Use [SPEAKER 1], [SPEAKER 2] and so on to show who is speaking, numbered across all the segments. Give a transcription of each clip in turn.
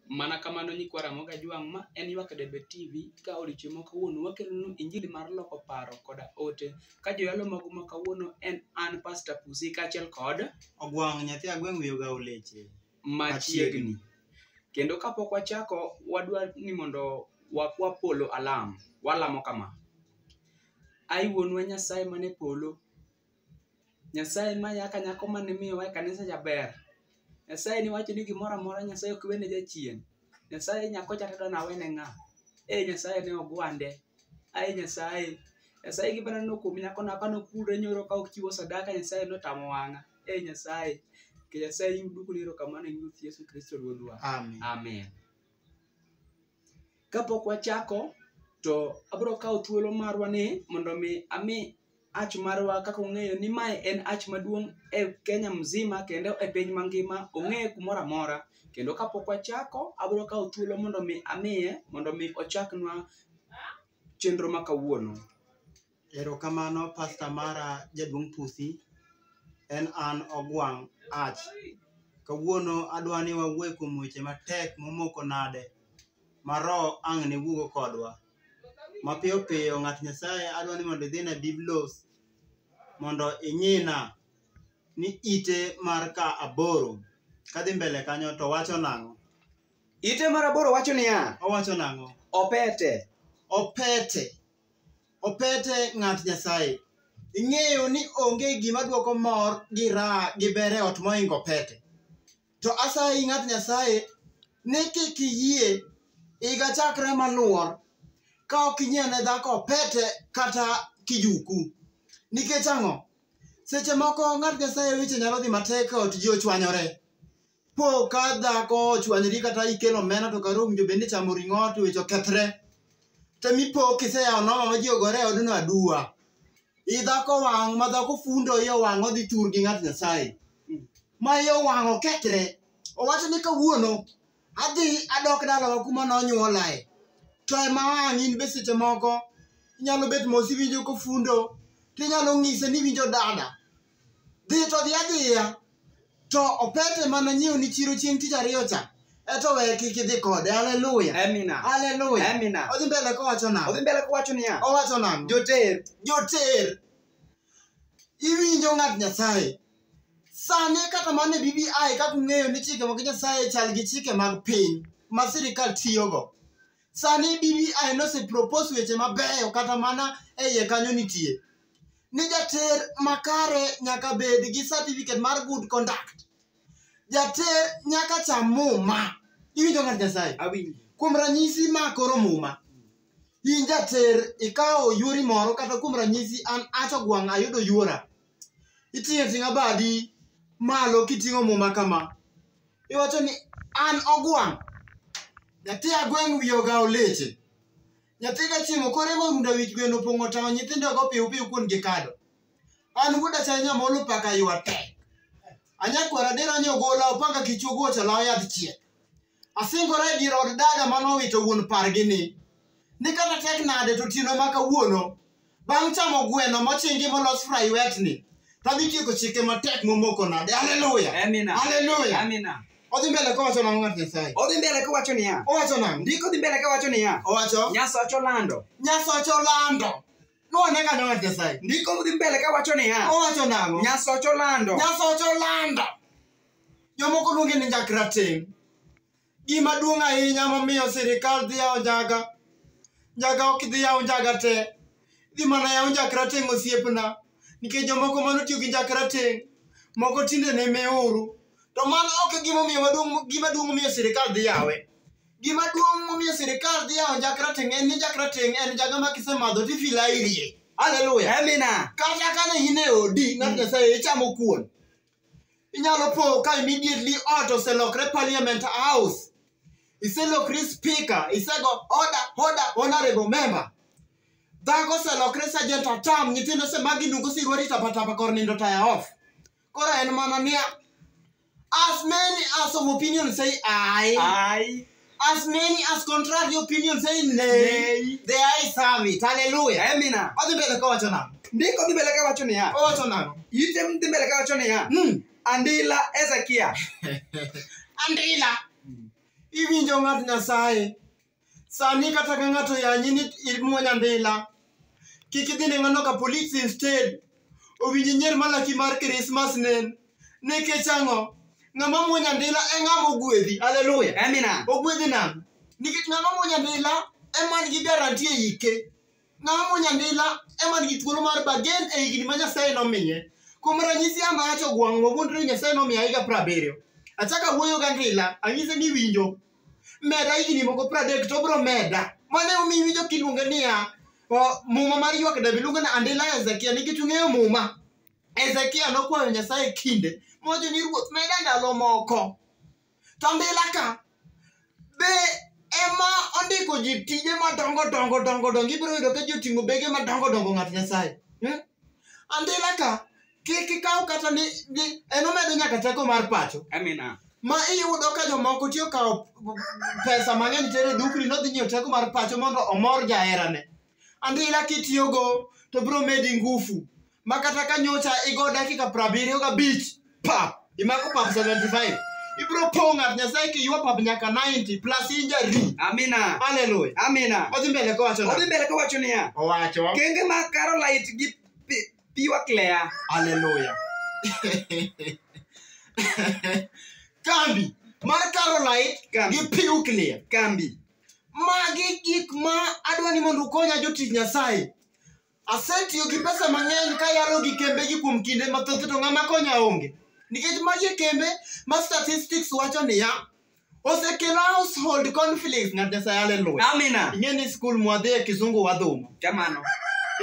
[SPEAKER 1] Mana kamano nyikwa Ramogi Ajwang', ma en Ywak Debe TV ka odiochieng' ma kawuono wakelonu injili mar loko paro koda ote. Ka joyalo magu ma kawuono en an Pastor Pusi kaachiel kod
[SPEAKER 2] Ogwang' nyathi agweng' wiye ogawo leche.
[SPEAKER 1] Machiegni. Kendo kapok wachako, wadwa ni mondo wakwa polo alam. Walamo kama. Ai wuonwa Nyasaye man e polo, Nyasaye ma yaka nyako mane miyowa e kanisa jaber. Nyasaye niwacho ni gimoro amora Nyasaye ok wene jachien. Nyasaye nyako cha tadwa nawene ng'a? E Nyasaye ne ogwande. Ai Nyasaye. Nyasaye gima naneno kuom nyakona ka nokulre nyoro ka ok chiwo sadaka Nyasaye notamo wang'a. E Nyasaye. Ke Nyasaye in duoko ni erokamano e nying Ruoth Yesu Kristo Ruodhwa.
[SPEAKER 2] Amen.
[SPEAKER 1] Amen. Kapok wachako to abiro kawo thuolo marwa ni mondo mi ami ach marwa kaka ung'eyo ni mae en ach maduong' e Kenya mzima kendo e piny mangima ong'eye kumoro amora. Kendo kapok wachako, abiro kawo thuolo mondo mi amiye mondo mi ochaknwa chenro ma kawuono.
[SPEAKER 2] Erokamano pasta mara jaduong' Pusi. En an Ogwang' Ach. Kawuono adwa ni wawuoye kuom weche matek momoko nade ma roho ang' ne wuogo kodwa. Mapiyo piyo ng'at Nyasaye adwa ni mondo idhina e Biblos mondo ing'ina ni ite mar ka aboro kadhi mbele kanyo to wacho nang'o?
[SPEAKER 1] Ite mar aboro wacho niya,
[SPEAKER 2] Owacho nang'o?
[SPEAKER 1] Opete.
[SPEAKER 2] Opete. Opete ng'at Nyasaye. Ing'eyo ni onge gima duoko mor gi raha gi ber e ot mohingo pete. To asayi ng'at Nyasaye ni kik iyie higa chakre maluor ka ok inyiew ne dhako opete kata kijuku. Nikech ang'o? Seche moko ng'at Nyasaye weche nyalo dhi matek e ot ji ochwanyore. Po ka dhako ochwanyri kata ikelo omena to kare owinjo bed ni ichamo ring'o to weche okethre. To mipo kiseyawo noma ma ji ogore e odno aduwa. I dhako wang' ma dhako fundo iye owang' odhi tur gi ng'at Nyasaye. Ma iye owang' okethre. Owacho ni kawuono adhi adok dalawa kuma nonyuolae. To ema ang' in be seche moko inyalo bet mos iwinjo kofundo tinyalo ng'ise ni iwinjo dada. Dhi to dhi adhiya. To opete mana nyiewo ni chiro chieng' tich ariyo cha. Eto we kik idhi kode. Haleluya.
[SPEAKER 1] Amina.
[SPEAKER 2] Haleluya.
[SPEAKER 1] Amina.
[SPEAKER 2] Odhi mbele kowacho nang'o?
[SPEAKER 1] Odhi mbele kowacho niya,
[SPEAKER 2] Owacho nang'o?
[SPEAKER 1] Joter.
[SPEAKER 2] Joter. Iwinjo ng'at Nyasaye. Sani kata mana e BBI kaka ung'eyo ni chike mag Nyasaye chal gi chike mag piny ma sirikal tiyogo. Sani BBI nose propose weche mabeyo kata mana e iye kanyo nitie. Ni jater makare nyaka bed gi certificate mar good conduct. Jater nyaka cham muma. Iwinjo ng'at Nyasaye?
[SPEAKER 1] Awinjo.
[SPEAKER 2] Kuom ranyisi ma koro muma. In jater ikawo yuori moro kata kuom ranyisi an acho gwang' ayudo yuora. Iting'o ting'a badi malo kiting'o muma kama. Iwacho ni an ogwang'. Nyathi agweng' wiye ogawo leche. Nyathi ka chiemo kore morunda wich gweno opong'o tawo nyithindo go piu piu kuon gi kado. An wuod achaye nyamolo paka ywa tek. Anyakwar adera nyogola opanga kichuogo wuoch olawo yadh chiek. Asingora e dier od dada manowito wuon pargi ni. Ni kata tek nade to otieno ma kawuono bang' chamo gweno mochingi molos fry wet ni to adhi tieko chike matek momoko nade. Haleluya.
[SPEAKER 1] Amina.
[SPEAKER 2] Haleluya.
[SPEAKER 1] Amina.
[SPEAKER 2] Odhi mbele kowacho nang'o ng'at Nyasaye?
[SPEAKER 1] Odhi mbele kowacho niya.
[SPEAKER 2] Owacho nang'o?
[SPEAKER 1] Ndiko dhi mbele kawacho niya.
[SPEAKER 2] Owacho?
[SPEAKER 1] Nyasacho olando.
[SPEAKER 2] Nyasacho olando. Nwane kanyo ng'at Nyasaye.
[SPEAKER 1] Ndiko dhi mbele kawacho niya.
[SPEAKER 2] Owacho nang'o?
[SPEAKER 1] Nyasacho olando.
[SPEAKER 2] Nyasacho olando. Jomoko luonge ni njak rateng'. Gima duong' ahinya momiyo sirikal dhi yawo njaga. Njaga ok dhi yawo njaga te. Dhi mana yawo njak rateng' osiepna. Nikech jomoko manotiyo gi njak rateng', moko tinde ne meuru. To mano ok e gimomiyo maduong' gima duong' momiyo sirikal dhi yawe. Gima duong' momiyo sirikal dhi yawo njak rateng' en ni njak rateng' en njaga ma kisemadho tifeel airie. Haleluya.
[SPEAKER 1] Amina.
[SPEAKER 2] Kata kane in e odi, ng'at Nyasaye ichamo kuon. Inyalo po ka immediately ot oselokre parliament house. Iselokri speaker, isego order, order, honorable member. Dhako oselokre sergeant atam, nyithindo osemagi nungo sirwari tapa tapa kor nindo taya off. Koro en mana niya, as many as of opinion say aye,
[SPEAKER 1] Ai.
[SPEAKER 2] as many as contrary opinion say nay,
[SPEAKER 1] Nay.
[SPEAKER 2] the ayes have it. Hallelujah.
[SPEAKER 1] Amina.
[SPEAKER 2] Odhi mbele kowacho nang'o?
[SPEAKER 1] Ndiko dhi mbele kawacho niya.
[SPEAKER 2] Owacho nang'o?
[SPEAKER 1] Ite dhi mbele kawacho niya. Andila Ezekia.
[SPEAKER 2] Andila. Iwinjo ng'at Nyasaye. Sani kata ka ng'ato yanyi ni imuonyo andila, kik idhi ne ng'ano ka police instead. Owinj nyier malaki mar Christmas nen. Nikech ang'o? Ng'ama muonyo andila e ng'ama ogwedhi. Haleluya.
[SPEAKER 1] Amina.
[SPEAKER 2] Ogwedhi nang'o? Nikech ng'ama muonyo andila ema nigi guarantee e ike. Ng'ama muonyo andila ema nigi thuolo mar bargain e higni ma Nyasaye nomiye. Kuom ranyisi an awacho gwang' wawuondre ni Nyasaye nomiya higa 70. Achako awuoyo gi andila, anyise ni winjo. Meda higni moko 30 to obiro meda. Mano emomiyo iwinjo kiluonge niya, muma mar ywak David luonge ni andila Hezekia nikech ung'eyo muma. Hezekia nokwayo Nyasaye kinde mowacho ni ruoth meda ndalo moko. To andila ka be ema ondiko ji tije madongo dongo dongo dongo ibiro yudo ka ji oting'o bege madongo dongo ng'at Nyasaye. Andila ka kik ikaw kata ni en omedo nyaka teko mar pacho.
[SPEAKER 1] Amina.
[SPEAKER 2] Ma iyudo ka jomoko tiyo kawo pesa mang'eny tere dukni nodhi nyiewo teko mar pacho mondo omor jaherane. Andila kitiyogo to biro medi ngufu. Ma kata ka nyocha igo dakika 75 pap imako pap 75 ibiro pong' ng'at Nyasaye kiywa pap nyaka 90 plus injury.
[SPEAKER 1] Amina.
[SPEAKER 2] Hallelujah.
[SPEAKER 1] Amina.
[SPEAKER 2] Odhi mbele kowacho
[SPEAKER 1] Odhi
[SPEAKER 2] nang'o?
[SPEAKER 1] mbele kowacho niya.
[SPEAKER 2] Owacho.
[SPEAKER 1] Kenge mag Carolite gi Pure Clear.
[SPEAKER 2] Hallelujah. Kambi mar Carolite
[SPEAKER 1] Kambi.
[SPEAKER 2] gi Pure Clear.
[SPEAKER 1] Kambi.
[SPEAKER 2] Magi gik ma adwa ni mondo ukonya jotich Nyasaye. Asetiyo gi pesa mang'eny kayalo gi kembe gi kuom kinde mathoth to ng'ama konya onge. Nikech magi e kembe ma statistics wacho niya, osekelo household conflicts ng'at Nyasaye hallelujah.
[SPEAKER 1] Amina.
[SPEAKER 2] Ing'e ni skul mwadhiye kizungu wadhumo.
[SPEAKER 1] Kamano.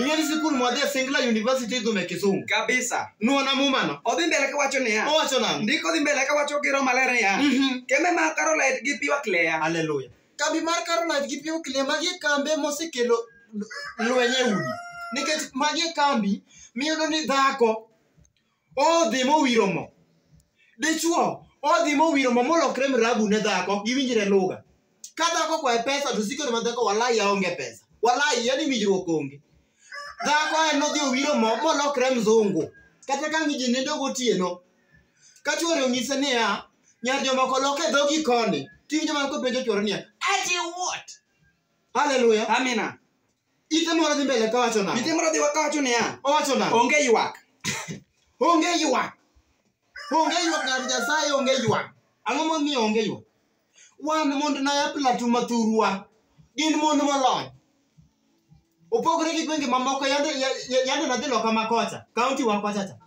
[SPEAKER 2] Ing'e ni sikul mwadhiye Singla University idhume kizungu.
[SPEAKER 1] Kabisa.
[SPEAKER 2] Nuona mumano.
[SPEAKER 1] Odhi mbele kowacho niya.
[SPEAKER 2] Owacho nang'o?
[SPEAKER 1] Ndiko dhi mbele kawacho gi Roho Maler niya. Kembe mag Carolite gi Pure Clear.
[SPEAKER 2] Hallelujah. Kambi mar Carolite gi Pure Clear magi e kambe mosekelo lweny e udi. Nikech magi e kambi miyudo ni dhako odhi mowiro mo. Dichuo odhi mowiro mo molokre mrabu ne dhako giwinjre lugha. Ka dhako kwaye pesa to sikone ma dhako walai aonge pesa. Walai yani winjruok onge. Dhako en nodhi owiro mo molokre mzungu. Kata ka ji nindo gotieno. Ka chuore onyise niya, nyar jomoko loke dhogi koni. Tiwinjo mana kopenjo chuore niya, ati what? Hallelujah.
[SPEAKER 1] Amina.
[SPEAKER 2] Ite moro dhi mbele kawacho nang'o?
[SPEAKER 1] Ite moro dhi kawacho niya.
[SPEAKER 2] Owacho nang'o?
[SPEAKER 1] Onge ywak.
[SPEAKER 2] Onge ywak. Onge ywak ng'at Nyasaye onge ywak. Ang'o momiyo onge ywak? Wan mond Naya Plateau mathurwa gin mon molony. Opogore gi gwenge mamoko yande nadhi loka makocha, kaunti wa kocha cha.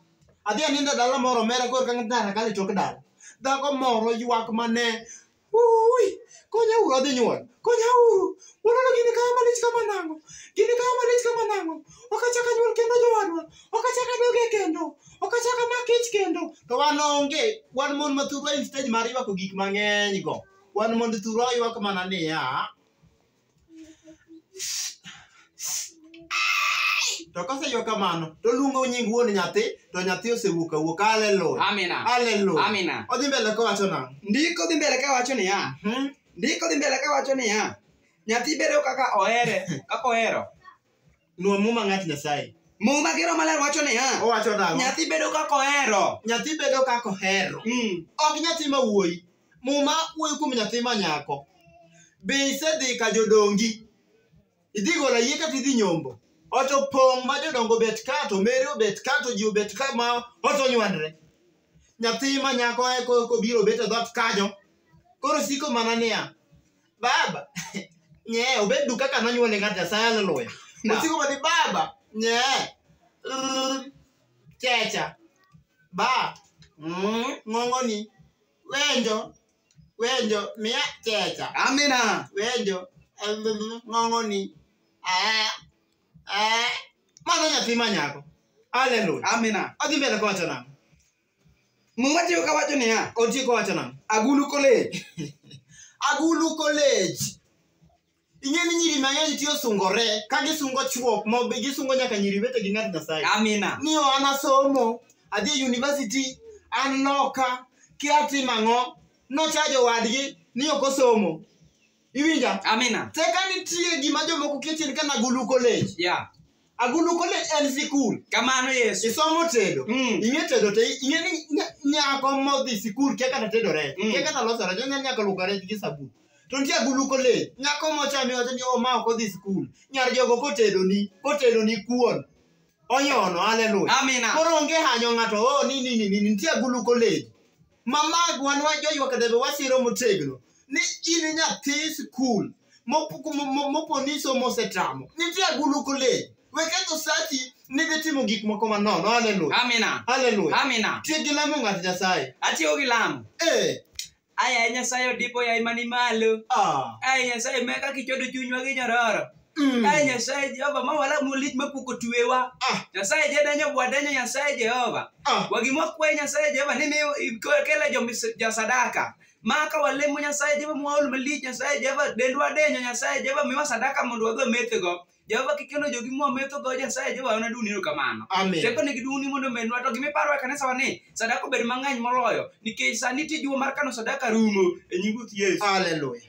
[SPEAKER 2] Adhi anindo e dala moro omera koro ka ndara kale tok dala. Dhako moro ywak mane Ui, konya uru adhi nyuol. Konya uru. Unono gini kaya malich kama nang'o? Gini kaya malich kama nang'o? Ok achak anyuol kendo jowadwa. Ok achak adoge kendo. Ok achak amak ich kendo. To wan onge. Wan mon mathurwa in stage mar ywako gik mang'eny go. Wan mond thurwa ywak mana niya. To koseywak kamano, to luongo nying wuon nyathi, to nyathi osewuok awuoka. Hallelujah.
[SPEAKER 1] Amina.
[SPEAKER 2] Hallelujah.
[SPEAKER 1] Amina.
[SPEAKER 2] Odhi mbele kowacho nang'o?
[SPEAKER 1] Ndiko dhi mbele kawacho niya. Ndiko dhi mbele kawacho niya. Nyathi bedo kaka ohere, kaka ohero.
[SPEAKER 2] Nuo muma ng'at Nyasaye.
[SPEAKER 1] Muma gi Roho Maler wacho niya.
[SPEAKER 2] Owacho nang'o?
[SPEAKER 1] Nyathi bedo kaka ohero.
[SPEAKER 2] Nyathi bedo kaka ohero. Ok nyathi ma wuoyi. Muma wuoyo kuom nyathi ma nyako. Be isedhi ka jodongi? Idhi golo yie kata idhi nyombo? Ot opong' ma jodongo obet ka, to mere obet ka, to ji obet ka ma ot onywandre. Nyathi ma nyako eko kobiro bet e dhoot kanyo. Koro siko mana niya, baba, nye, obet du kaka nonyuole ng'at Nyasaye, haleluya. Osiko mana ni baba, nye, checha, ba, ng'ong'oni, wenjo, wenjo, miya checha.
[SPEAKER 1] Amina.
[SPEAKER 2] Wenjo, ng'ong'oni, Mano nyathi ma nyako. Hallelujah.
[SPEAKER 1] Amina.
[SPEAKER 2] Odhi mbele kowacho nang'o?
[SPEAKER 1] Muma tiyo kawacho niya.
[SPEAKER 2] Otiyo kowacho nang'o?
[SPEAKER 1] Agulu College.
[SPEAKER 2] Agulu College. Ing'e ni nyiri mang'eny tiyo sungore, ka gisungo chuo, mo gisungo nyaka nyiri wetegi ng'at Nyasaye.
[SPEAKER 1] Amina.
[SPEAKER 2] Ni an asomo, adhi e university, an loka, kia timo ang'o, nochajo wadgi ni ok osomo. Iwinja?
[SPEAKER 1] Amina.
[SPEAKER 2] Teka nitie gima jomoko kia chien ka Agulu College.
[SPEAKER 1] Yeah.
[SPEAKER 2] Agulu College en sikul.
[SPEAKER 1] Kamano Yesu.
[SPEAKER 2] Isomo tedo. Ing'e tedo to ing'e ni nyako modhi sikul kia kata tedo rech. Kia kata loso rech, onyalo nyaka luoko rech gi sabun. To nitie Agulu College, nyako mochami wacho ni oh ma ok odhi sikul. Nyar jogo kotedoni, kotedoni kuon. Onyono, haleluya.
[SPEAKER 1] Amina.
[SPEAKER 2] Koro onge hanyo ng'ato, oh ni ni ni ni nitie Agulu College. Mama wan wa joywak debe wasiro motegno ni in nyathi sikul mopo ni somo osetamo. Nitie Agulu College. We ketho sachi ni dhi timo gik moko manono. Haleluya.
[SPEAKER 1] Amina.
[SPEAKER 2] Haleluya.
[SPEAKER 1] Amina.
[SPEAKER 2] Tiek gi lamo ng'at Nyasaye.
[SPEAKER 1] Atiyo gi lamo.
[SPEAKER 2] Eh.
[SPEAKER 1] Aya Nyasaye odipo yaye mani malo.
[SPEAKER 2] Ah.
[SPEAKER 1] Aya Nyasaye meka kichodo chunywa gi nyororo. Aya Nyasaye Jehova ma wala mulich mapuko twewa.
[SPEAKER 2] Ah.
[SPEAKER 1] Nyasaye jedenyo bwadenyo Nyasaye Jehova.
[SPEAKER 2] Ah.
[SPEAKER 1] Wagima kwayo Nyasaye Jehova ni miyo kele jo sadaka. Ma ka walemo Nyasaye Jehova mwaol malich Nyasaye Jehova dendwa denyo Nyasaye Jehova miwa sadaka mondo wadhi methgo. Jehova kikelo jogi mwa methogo Nyasaye Jehova wana duni erokamano.
[SPEAKER 2] Amen.
[SPEAKER 1] Teko nigi duong' ni mondo omenwa to gimiparo e kanisa wa ni sadaka obed mang'eny moloyo nikech sani tijwa mar kano sadaka rumo e nying Ruoth Yesu.
[SPEAKER 2] Haleluya.